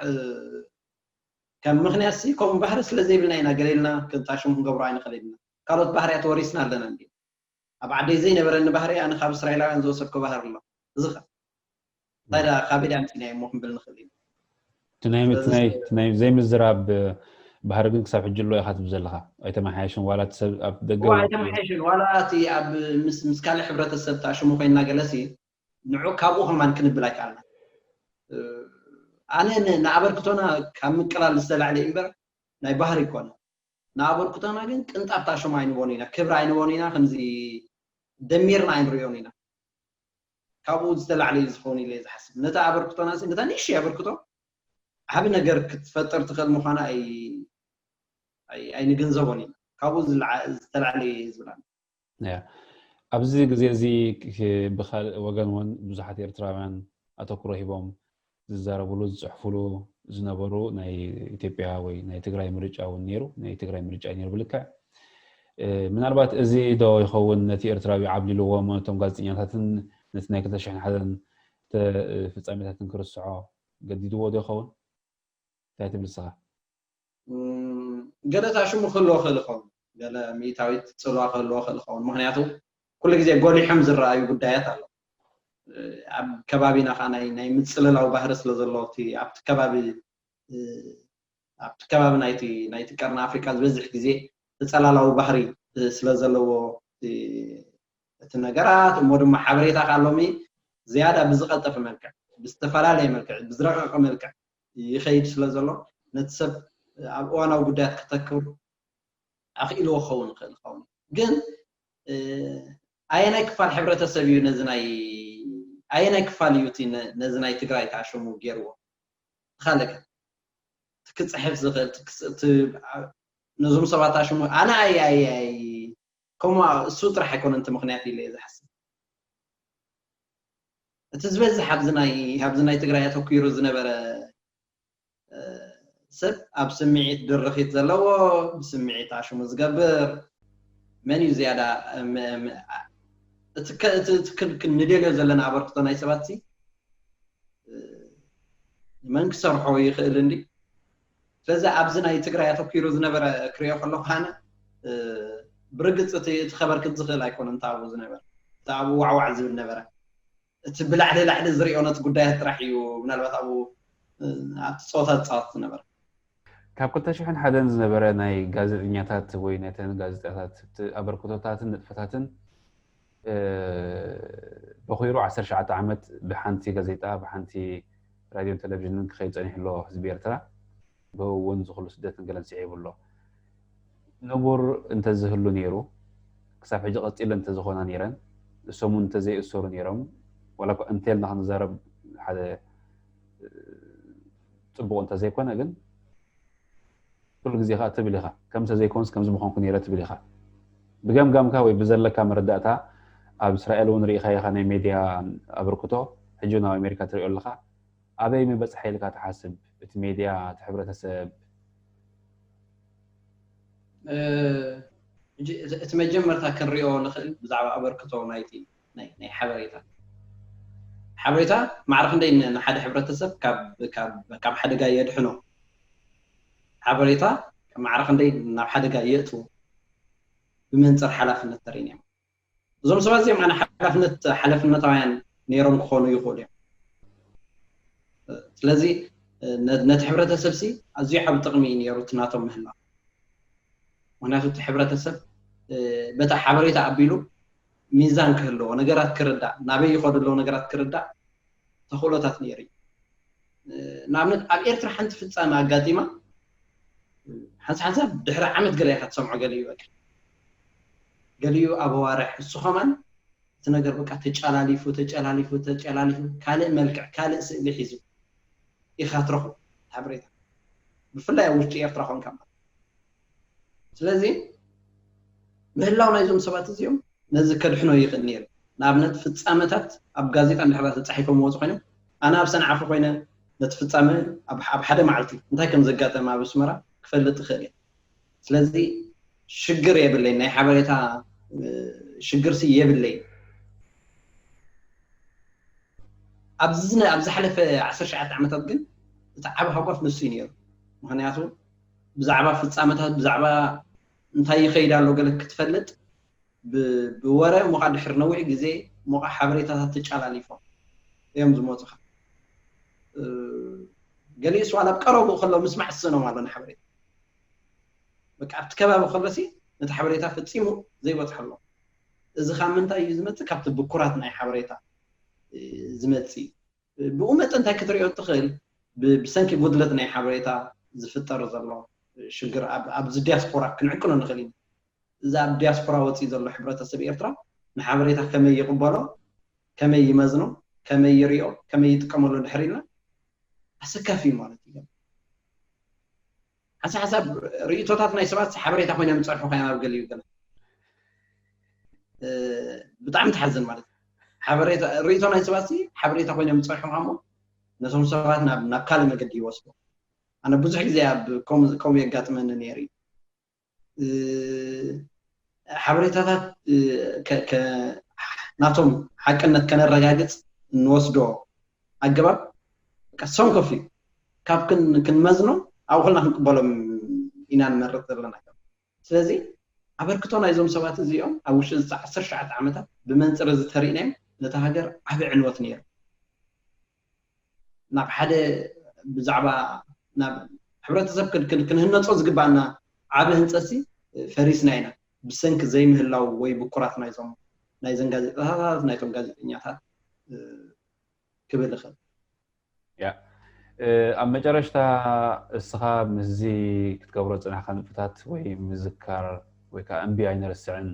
ከም ምክንያት ሲ ከምኡ ባህሪ ስለ ዘይብልና ኢና ገለ ኢልና ክንታሽሙ ክንገብሮ ኣይንኽእል ኢና ካልኦት ባህርያት ወሪስና ኣለና እንዲ ኣብ ዓደይ ዘይነበረኒ ባህሪ ኣነ ካብ እስራኤላውያን ዝወሰድኮ ባህር ኣሎ። እዚ ኸ እንታይ ዳ ካበይ ዳ ኣምፂናዮ እሞ ክንብል ንኽእል ኢና። ትናይ ትናይ ትናይ ዘይምዝራብ ባህሪ ግን ክሳብ ሕጂ ኣሎ ኢኻ ትብል ዘለኻ። ኣይተመሓየሽን ዋላ እቲ ሰብ ኣብ ደገ እውን ኣይተመሓየሽን ዋላ እቲ ኣብ ምስ ምስ ካልእ ሕብረተሰብ ተኣሽሙ ኮይና ገለሲ ንዑ ካብኡ ከማን ክንብል ኣይከኣልና። ኣነ ንኣበርክቶና ካብ ምቅላል ዝተላዕለ እምበር ናይ ባህሪ ይኮነ። ንኣበርክቶና ግን ቅንጣብ ታሽሙ ኣይንቦን ኢና፣ ክብሪ ኣይንቦን ኢና፣ ከምዚ ደሚርና ኣይንሪኦን ኢና። ካብኡ ዝተላዕለ እዩ ዝኸውን ኢለ ዝሓስብ። ነቲ ኣበርክቶና ነታ ንእሽተይ ኣበርክቶ ዓቢ ነገር ክትፈጥር ትኽእል ምዃና ኣይንግንዘቦን ኢና። ካብኡ ዝተላዕለ እዩ ዝብላና። ኣብዚ ግዜ እዚ ብካልእ ወገን እውን ብዙሓት ኤርትራውያን ኣተኩሮ ሂቦም ዝዛረብሉ ዝፅሕፍሉ ዝነበሩ ናይ ኢትዮጵያ ወይ ናይ ትግራይ ምርጫ እውን ነይሩ። ናይ ትግራይ ምርጫ እዩ ነይሩ ብልክዕ። ምናልባት እዚ ዶ ይኸውን ነቲ ኤርትራዊ ዓብሊልዎም ነቶም ጋዜጠኛታትን ነቲ ናይ ክልተ ሽሕን ሓደን ፍጻሜታትን ክርስዖ ገዲድዎ ዶ ይኸውን? እንታይ ትብል ንስኻ? ገለ ታሽሙ ክህልዎ ክእል ይኸውን፣ ገለ ሚእታዊት ፅልዋ ክህልዎ ክእል ይኸውን። ምክንያቱ ኩሉ ግዜ ጎሊሖም ዝረኣዩ ጉዳያት ኣሎ። ኣብ ከባቢና ከዓ ናይ ናይ ምፅልላው ባህሪ ስለ ዘሎ እቲ ኣብቲ ከባቢ ኣብቲ ከባቢ ናይቲ ናይቲ ቀርኒ ኣፍሪቃ ዝበዝሕ ግዜ ተፀላላዊ ባህሪ ስለ ዘለዎ እቲ ነገራት እሞ ድማ ሓበሬታ ከዓ ሎሚ ዝያዳ ብዝቐልጠፈ መልክዕ ብዝተፈላለየ መልክዕ ብዝረቐቐ መልክዕ ይኸይድ ስለ ዘሎ ነቲ ሰብ ኣብ እዋናዊ ጉዳያት ከተክር ኣኽኢልዎ ክኸውን ይኽእል ይኸውን። ግን ኣየናይ ክፋል ሕብረተሰብ እዩ ነዚ ናይ ኣየናይ ክፋል እዩ እቲ ነዚ ናይ ትግራይ ተኣሽሙ ገይርዎ? ካልእ እቲ ክፅሕፍ ዝኽእል ነዞም ሰባት ኣሽሙ ኣነ ኣይ ኣይ ኣይ ከምኡ እሱ ጥራሕ ኣይኮነ እንተ ምክንያት ኢለ እየ ዝሓስብ። እቲ ዝበዝሕ ኣብዚ ናይ ትግራይ ኣተኪሩ ዝነበረ ሰብ ኣብ ስምዒት ድርኺት ዘለዎ ብስምዒት ኣሽሙ ዝገብር መን እዩ ዝያዳ ንደልዮ ዘለና ኣበርክቶ ናይ ሰባት መን ክሰርሖ ይኽእል እንዲ። ስለዚ ኣብዚ ናይ ትግራይ ኣተኪሩ ዝነበረ ክሪኦ ከለኩ ኣነ ብርግፅ እቲ ከበርክት ዝኽእል ኣይኮነ እንተ ኣብኡ ዝነበረ እንተ ኣብኡ ዋዕዋዕ ዝብል ነበረ። እቲ ብላዕሊ ላዕሊ ዝሪኦ ነቲ ጉዳያት ጥራሕ እዩ ምናልባት ኣብኡ ኣብቲ ፀወታ ዝፃወት ዝነበረ። ካብ ክልተ ሽሕን ሓደን ዝነበረ ናይ ጋዜጠኛታት ወይ ናይተን ጋዜጣታት ኣበርክቶታትን ንጥፈታትን በኺሩ ዓሰርተ ሸዓተ ዓመት ብሓንቲ ጋዜጣ ብሓንቲ ራድዮን ቴሌቪዥንን ክኸይድ ፀኒሑ ኣሎ ህዝቢ ኤርትራ። ብኡ እውን ዝኽሉ ስደትን ገለን ስዒቡ ኣሎ። ንቡር እንተዝህሉ ነይሩ ክሳብ ሕጂ ቀፂለ እንተዝኾና ነይረን እሶም እውን እንተዘይእሰሩ ነይሮም ዋላ እኳ እንተልና ክንዛረብ ሓደ ፅቡቕ እንተዘይኮነ ግን ኩሉ ግዜ ከዓ ትብል ኢኻ ከምሰ ዘይኮንስ ከምዚ ምኾንኩ ነይረ ትብል ኢኻ ብገምጋምካ ወይ ብዘለካ መረዳእታ ኣብ እስራኤል እውን ርኢኻ ኢኻ ናይ ሜድያ ኣበርክቶ ሕጂ ናብ ኣሜሪካ ትሪኦ ኣለኻ ኣበይ ምበፅሐ ኢልካ ትሓስብ እቲ ሜድያ እቲ ሕብረተሰብ እቲ መጀመርታ ክንሪኦ ንኽእል ብዛዕባ ኣበርክቶ ናይቲ ናይ ሓበሬታ ሓበሬታ ማዕረ ክንደይ ንሓደ ሕብረተሰብ ካብ ሓደጋ የድሕኖ ሓበሬታ ማዕረ ክንደይ ናብ ሓደጋ የእትዎ ብመንፅር ሓላፍነት ተሪእና እዮም እዞም ሰባት እዚኦም ኣነ ሓላፍነት ሓላፍነታውያን ነይሮም ክኾኑ ይኽእሉ እዮም ስለዚ ነቲ ሕብረተሰብ ሲ ኣዝዩ ዓብ ጥቕሚ እዩ ነይሩ እቲ ናቶም ምህላው ምክንያቱ እቲ ሕብረተሰብ በታ ሓበሬታ ኣቢሉ ሚዛን ክህልዎ ነገራት ክርዳእ ናበይ ይኸዱ ኣለዉ ነገራት ክርዳእ ተኽእሎታት ነይሩ እዩ ንኣብነት ኣብ ኤርትራ ሓንቲ ፍፃመ ኣጋጢማ ሓንሳ ሓንሳ ድሕሪ ዓመት ገለ ኢካ ትሰምዖ ገሊኡ በቃ ገሊኡ ኣብ ኣዋርሕ እሱ ከማን እቲ ነገር በቃ ተጨላሊፉ ተጨላሊፉ ተጨላሊፉ ካልእ መልክዕ ካልእ ስእሊ ሒዙ ኢካ ትረኽቦ ሓበሬታ ብፍላይ ኣብ ውሽጢ ኤርትራ ኮንካ ማለት ስለዚ ምህላው ናይዞም ሰባት እዚኦም ነዚ ከድሕኖ ይኽእል ነይሩ ንኣብነት ፍፃመታት ኣብ ጋዜጣ እንድሕር ተፃሒፎም ወፁ ኮይኖም ኣነ ኣብ ሰንዓፈ ኮይነ ነቲ ፍፃመ ኣብ ሓደ መዓልቲ እንታይ ከም ዘጋጠመ ኣብ ኣስመራ ክፈልጥ ይኽእል እየ ስለዚ ሽግር የብለይ ናይ ሓበሬታ ሽግር ሲ የብለይ ኣብዚ ኣብ ዝሓለፈ ዓሰርተ ሸዓተ ዓመታት ግን እቲ ዓብ ሃጓፍ ንሱ እዩ ነይሩ ምክንያቱ ብዛዕባ ፍፃመታት ብዛዕባ እንታይ ይኸይድ ኣሎ ገለ ክትፈልጥ ብወረ ሞኻ ድሕሪ ነዊሕ ግዜ ሞኻ ሓበሬታታት ተጫላሊፎም እዮም ዝመፁኻ። ገሊኡስ ዋላ ኣብ ቀረብኡ ከሎ ምስማዕ ዝስእኖም ኣሎ ንሓበሬታ። በቃ ኣብቲ ከባቢ ከሎሲ ነቲ ሓበሬታ ፈፂሙ ዘይበፅሐሎም። እዚ ካብ ምንታይ እዩ ዝመፅእ? ካብቲ ብኩራት ናይ ሓበሬታ ዝመፅእ። ብኡ መጠን እንታይ ክትሪኦ ትኽእል? ብሰንኪ ጉድለት ናይ ሓበሬታ ዝፍጠር ዘሎ ሽግር ኣብዚ ዲያስፖራ ክንዕቅኖ ንኽእል ኢና። እዚ ኣብ ዲያስፖራ ወፂኡ ዘሎ ሕብረተሰብ ኤርትራ ንሓበሬታ ከመይ ይቕበሎ፣ ከመይ ይመዝኖ፣ ከመይ ይሪኦ፣ ከመይ ይጥቀመሉ ድሕር ኢልና ኣሰካፊ እዩ ማለት እዩ። ሓንሳ ሓንሳብ ርእቶታት ናይ ሰባት ሓበሬታ ኮይኖም ዝፀርሑ ከ ኣብ ገሊኡ ገለ ብጣዕሚ ትሓዝን ማለት እዩ። ርእቶ ናይ ሰባት ሓበሬታ ኮይኖም ዝፀርሑ ከሞ ነቶም ሰባት ናብ ካልእ መገዲ ይወስዶ። ኣነ ብዙሕ ግዜ ኣብ ከምኡ የጋጥመኒ ነይሩ። ሓበሬታታት ናቶም ሓቅነት ከነረጋግፅ እንወስዶ ኣገባብ ሰንኮፍ እዩ። ካብ ክንመዝኖ ኣብኡ ከለና ክንቅበሎም ኢና ንመርፅ ዘለና። ስለዚ ኣበርክቶ ናይዞም ሰባት እዚኦም ኣብ ውሽጢ እዚ ዓሰርተ ትሽዓተ ዓመታት ብመንፅር እዚ ተሪእናዮም ነታ ሃገር ዓቢ ዕንወት ነይሩ። ናብ ሓደ ብዛዕባ ናብ ሕብረተሰብ ክንህነፆ ዝግባኣና ዓቢ ህንፀትሲ ፈሪስና ኢና ብሰንኪ ዘይምህላው ወይ ብኩራት ናይዞም ናይዘን ጋዜጣታት ናይቶም ጋዜጠኛታት ክብል እኽእል። ያ ኣብ መጨረሽታ እስኻ ምስዚ ክትገብሮ ዝፅናሕካ ንጥፈታት ወይ ምዝካር ወይ ከዓ እምቢ ኣይንርስዕን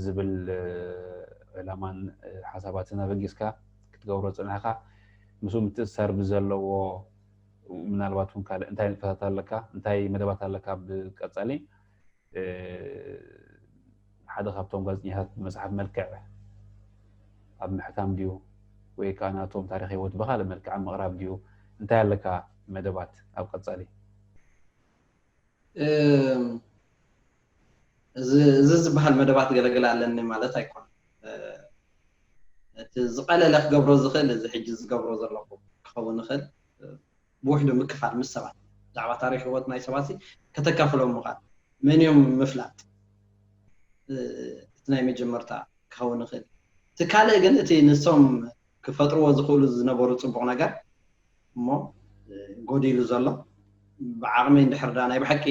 ዝብል ዕላማን ሓሳባትን ኣበጊስካ ክትገብሮ ዝፅናሕካ ምስኡ ምትእስሳር ብዘለዎ ምናልባት እውን ካልእ እንታይ ንጥፈታት ኣለካ እንታይ መደባት ኣለካ ብቀፃሊ ሓደ ካብቶም ጋዜጠኛታት ብመፅሓፍ መልክዕ ኣብ ምሕታም ድዩ ወይ ከዓ ናቶም ታሪክ ህይወት ብካልእ መልክዕ ኣብ ምቕራብ ድዩ እንታይ ኣለካ መደባት ኣብ ቀፃሊ እዚ ዝበሃል መደባት ገለገለ ኣለኒ ማለት ኣይኮን እቲ ዝቀለለ ክገብሮ ዝኽእል እዚ ሕጂ ዝገብሮ ዘለኹ ክኸውን ይኽእል ብውሕዱ ምክፋል ምስ ሰባት ብዛዕባ ታሪክ ህይወት ናይ ሰባት ከተካፍሎም ምኻድ መን እዮም ምፍላጥ እቲ ናይ መጀመርታ ክኸውን ይኽእል እቲ ካልእ ግን እቲ ንሶም ክፈጥርዎ ዝኽእሉ ዝነበሩ ፅቡቕ ነገር እሞ ጎዲሉ ዘሎ ብዓቕመይ እንድሕር ዳ ናይ ብሓቂ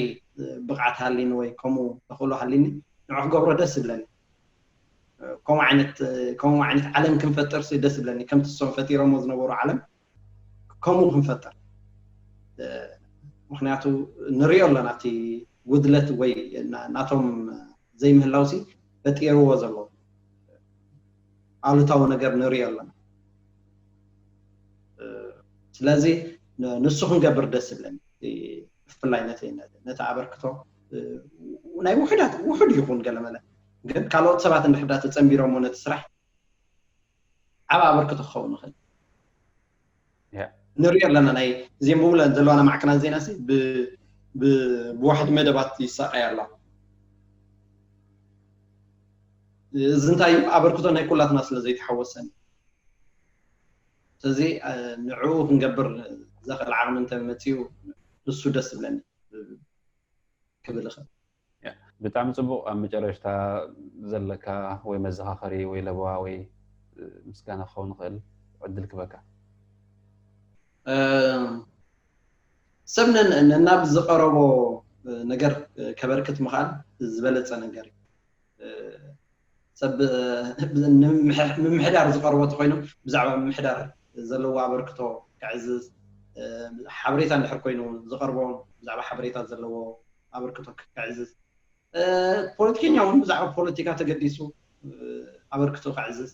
ብቕዓት ሃሊኒ ወይ ከምኡ ተኽእሎ ሃሊኒ ንዑ ክገብሮ ደስ ይብለኒ ከምኡ ዓይነት ዓለም ክንፈጥር ደስ ይብለኒ ከምቲ እሶም ፈጢሮሞ ዝነበሩ ዓለም ከምኡ ክንፈጥር ምክንያቱ ንሪኦ ኣለና እቲ ጉድለት ወይ ናቶም ዘይምህላውሲ ፈጢርዎ ዘሎ ኣሉታዊ ነገር ንሪኦ ኣለና ስለዚ ንሱ ክንገብር ደስ ይብለኒ ብፍላይ ነቲ ኣበርክቶ ናይ ውሕዳት ውሕድ ይኹን ገለመለ ግን ካልኦት ሰባት እንድሕዳ ተፀንቢሮሞ ነቲ ስራሕ ዓብ ኣበርክቶ ክኸውን ይኽእል ንሪኦ ኣለና ናይ እዚም ብሙለን ዘለዋና ማዕከናት ዜና ብዋሕዲ መደባት ይሳቀያ ኣለዋ እዚ እንታይ እዩ ኣበርክቶ ናይ ኩላትና ስለ ዘይተሓወሰን ስለዚ ንዕኡ ክንገብር ዘኽእል ዓቕሚ እንተ መፅኡ ንሱ ደስ ዝብለኒ ክብል ይኽእል ብጣዕሚ ፅቡቅ ኣብ መጨረሽታ ዘለካ ወይ መዘኻኸሪ ወይ ለበዋ ወይ ምስጋና ክኸውን ይኽእል ዕድል ክበካ ሰብ ነናብ ዝቀረቦ ነገር ከበርክት ምኽኣል ዝበለፀ ነገር እዩ ሰብ ምምሕዳር ዝቀርቦ ተኮይኑ ብዛዕባ ምምሕዳር ዘለዎ ኣበርክቶ ክዕዝዝ ሓበሬታ እንድሕር ኮይኑ ዝቀርቦ ብዛዕባ ሓበሬታ ዘለዎ ኣበርክቶ ክዕዝዝ ፖለቲከኛ እውን ብዛዕባ ፖለቲካ ተገዲሱ ኣበርክቶ ክዕዝዝ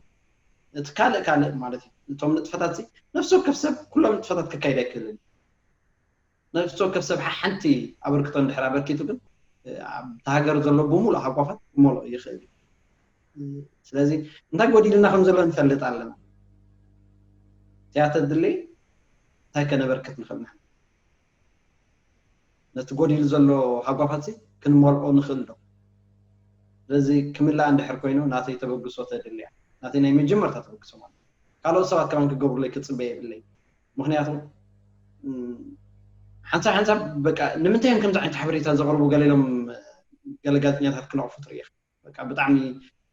እቲ ካልእ ካልእ ማለት እዩ እቶም ንጥፈታት ነፍሲ ወከፍ ሰብ ኩሎም ንጥፈታት ክካይድ ኣይክእልን ነፍሲ ወከፍ ሰብ ሓንቲ ኣበርክቶ እንድሕር ኣበርኪቱ ግን ኣብቲ ሃገር ዘሎ ብምሉእ ሃጓፋት ክመልኦ ይኽእል እዩ ስለዚ እንታይ ጎዲልና ከም ዘሎ ንፈልጥ ኣለና እቲኣ ተድሊ እንታይ ከነበርክት ንኽእል ንሕና ነቲ ጎዲሉ ዘሎ ሃጓፋት ክንመልኦ ንኽእል ዶ ስለዚ ክምላእ እንድሕር ኮይኑ ናተይ ተበግሶ ተድልያ ናተይ ናይ መጀመርታ ተበግሶ ማለት ካልኦት ሰባት ከማን ክገብሩለይ ክፅበ የብለይ ምክንያቱ ሓንሳብ ሓንሳብ በቃ ንምንታይ እዮም ከምዚ ዓይነት ሓበሬታ ዘቕርቡ ገለ ኢሎም ገለ ጋዜጠኛታት ክነቕፉ ትርኢ ኢኻ። በቃ ብጣዕሚ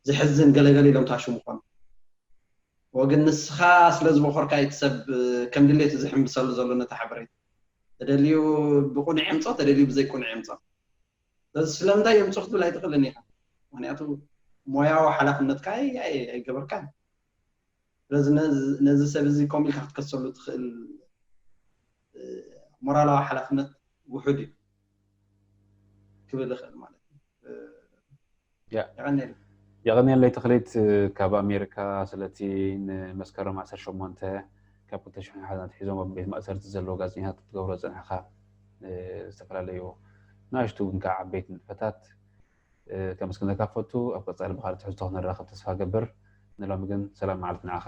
ዘሕዝን ገለገለ ኢሎም ታሽሙ ኾኑ። ወግን ንስኻ ስለ ዝበኾርካ እቲ ሰብ ከም ድሌቱ ዝሕምብሰሉ ዘሎ ነቲ ሓበሬታ። ተደልዩ ብቁኑዕ የምጾ፣ ተደልዩ ብዘይቁኑዕ የምጾ። ስለዚ ስለምንታይ የምጾ ክትብል ኣይትኽእልን ኢኻ። ምክንያቱ ሞያዊ ሓላፍነትካ ኣይ- ኣይ- ኣይገበርካን። ስለዚ ነዚ- ነዚ ሰብ እዚ ከምኡ ኢልካ ክትከሰሉ ትኽእል እ፣ ሞራላዊ ሓላፍነት ውሑድ እዩ ክብል ይኽእል ማለት እዩ። እ፣ ያ። የቐንየለይ። የቐንየለይ ተኽሊት ካብ ኣሜሪካ ስለቲ ንመስከረም ዓሰርተ ሸሞንተ ካብ ክልተ ሽሕን ሓደን ኣትሒዞም ኣብ ቤት ማእሰርቲ ዘለዉ ጋዜጠኛታት ክትገብሮ ዝጸናሕካ እ፣ ዝተፈላለዩ ንኣሽቱ ግን ከዓ ዓበይቲ ንጥፈታት እ፣ ከመስግነካ ፈቱ። ኣብ ቀጻሊ ብኻልእ ትሕዝቶ ክንራኸብ ተስፋ ገብር። ንሎሚ ግን ሰላም መዓልቲ ንዓኻ።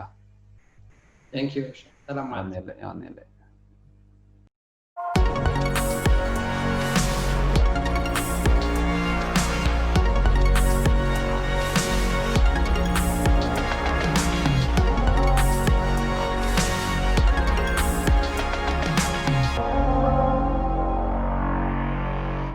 Thank you። ሰላም ማለት የቐንየለይ።